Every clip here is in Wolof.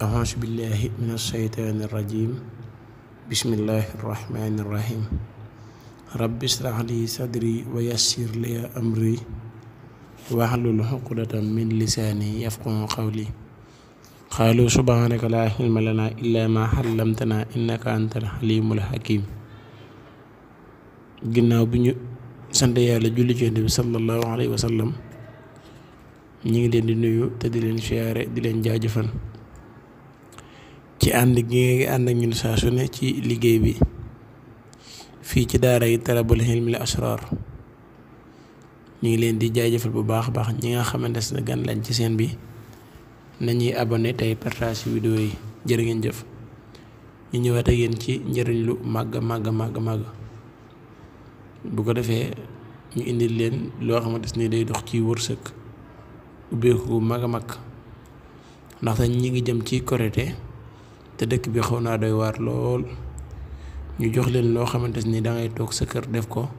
أعوذ بالله من الشيطان الرجيم بسم الله الرحمن الرحيم رب اشرح لي صدري ويسر لي أمري واحلل عقدة من لساني يفقهوا قولي قالوا سبحانك لا علم لنا إلا ما علمتنا إنك أنت الحليم الحكيم ginnaaw bi ñu sant yàlla julli ci Yonent bi sallallahu alayhi wa sallam ñi ngi leen di nuyu te di leen siyaare di leen jaajëfal ci ànd gi ngi ànd ak ñun saa su ne ci liggéey bi fii ci daara yi Talabul Hilmi al Asrar ñu ngi leen di jaajëfal bu baax baax ñi nga xamante ne gan lañ ci seen bi nañuy abonné tey partage vidéo yi jërë ngeen jëf ñu ñëwaat ak yéen ci njëriñ lu màgg bu ko defee ñu indil leen loo xamante ni day dox ci wërsëg ubbeeku mag a mag ndaxte ñi ngi jëm ci korite te dëkk bi xaw naa doy waar lool ñu jox leen loo xamante ni dangay toog sa kër def ko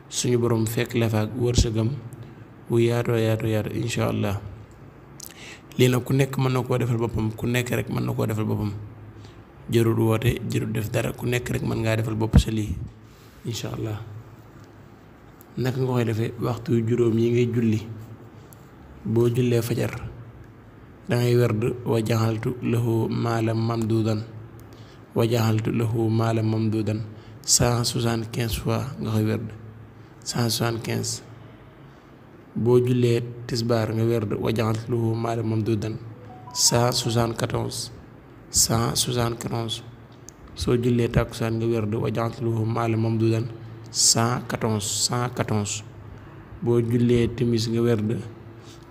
suñu borom fekk la fa ak wërsëgam wu yaatoo incha allah lii nag ku nekk mën na koo defal boppam ku nekk rek mën na koo defal boppam jërul woote jërul def dara ku nekk rek mën ngaa defal bopp sa lii incha allah naka nga koy defee waxtu juróom yi ngay julli boo jullee fajar dangay werd wa jaxaltu lahu maalam mamduudan wa jaxaltu lahu maalam mamduudan 175 fois nga koy werd 175 boo jullee tisbaar nga werd wa jaxaltu lahu maalam mamduudan 174 soo jullee tàkkusaan nga werd wa jaxaltu lahu maalam mamduudan 114 boo jullee timis nga werd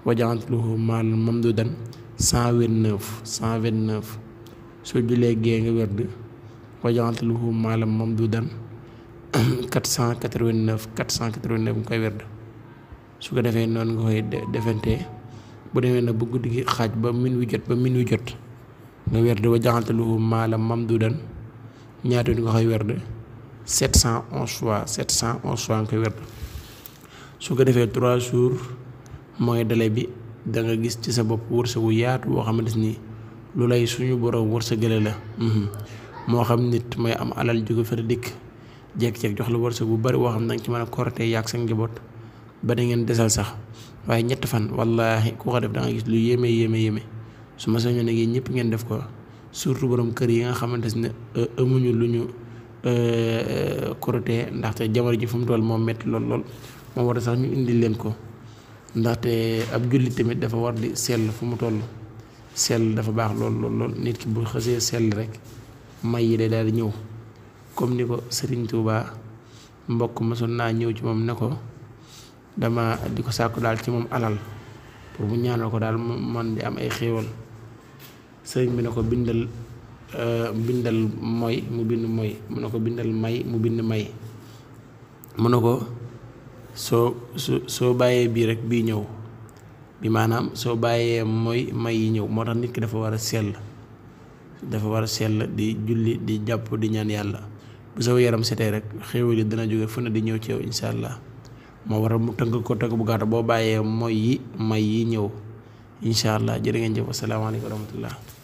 wa jaxaltu lahu maalam mamduudan 129 soo jullee gee nga werd wa jaxaltu lahu maalam mamduudan 489 nga koy werd su ko defee noonu nga koy defantee bu demee na bu guddi gi xaaj ba minuit jot nga werd wa jaxaltu lahu maalam mamduudan ñaata nga koy werd 711 fois nga koy werd su ko defee 3 jours mooy délai bi da nga gis ci sa bopp wërsëgu yaatu boo xamante ni lu lay suñu borom wërsëgale la moo xam nit mooy am alal jóge fa dikk jekk-jekk jox la wërsëg bu bari boo xam ne danga ci mën a korte yàgg sa njaboot ba da ngeen desal sax waaye 3 fan wallaahi ku ko def da nga gis lu yéeme su ma sañoon nag yéen ñëpp ngeen def ko surtout borom kër yi nga xamante ne amuñu lu ñu korte ndaxte jamono ji fu mu toll moom metti lool moo war a sax ñu indil leen ko ndaxte ab jullit tamit dafa war di sell fu mu toll sell dafa baax lool nit ki bu xësee sell rek may yi day daal di ñëw comme ni ko Serigne Touba mbokk mosoon naa ñëw ci moom ne ko dama di ko sàkku daal ci moom alal pour mu ñaanal ko daal man di am ay xéewal sëriñ bi ne ko bindal mooy mu bind mooy mu ne ko bindal may mu bind may mu ne ko soo bàyyee bii rek bii ñëw bi maanaam soo bàyyee mooy may yi ñëw moo tax nit ki dafa war a sell di julli di jàpp di ñaan yàlla bu sa yaram setee rek xéewal yi dana jóge fu ne di ñëw ci yow insha allah moo waral mu tënk ko tënk bu gàtt boo bàyyee mooy yi may yi ñëw insha allah jërë ngeen jëf asalaamaaleykum wa rahmatullah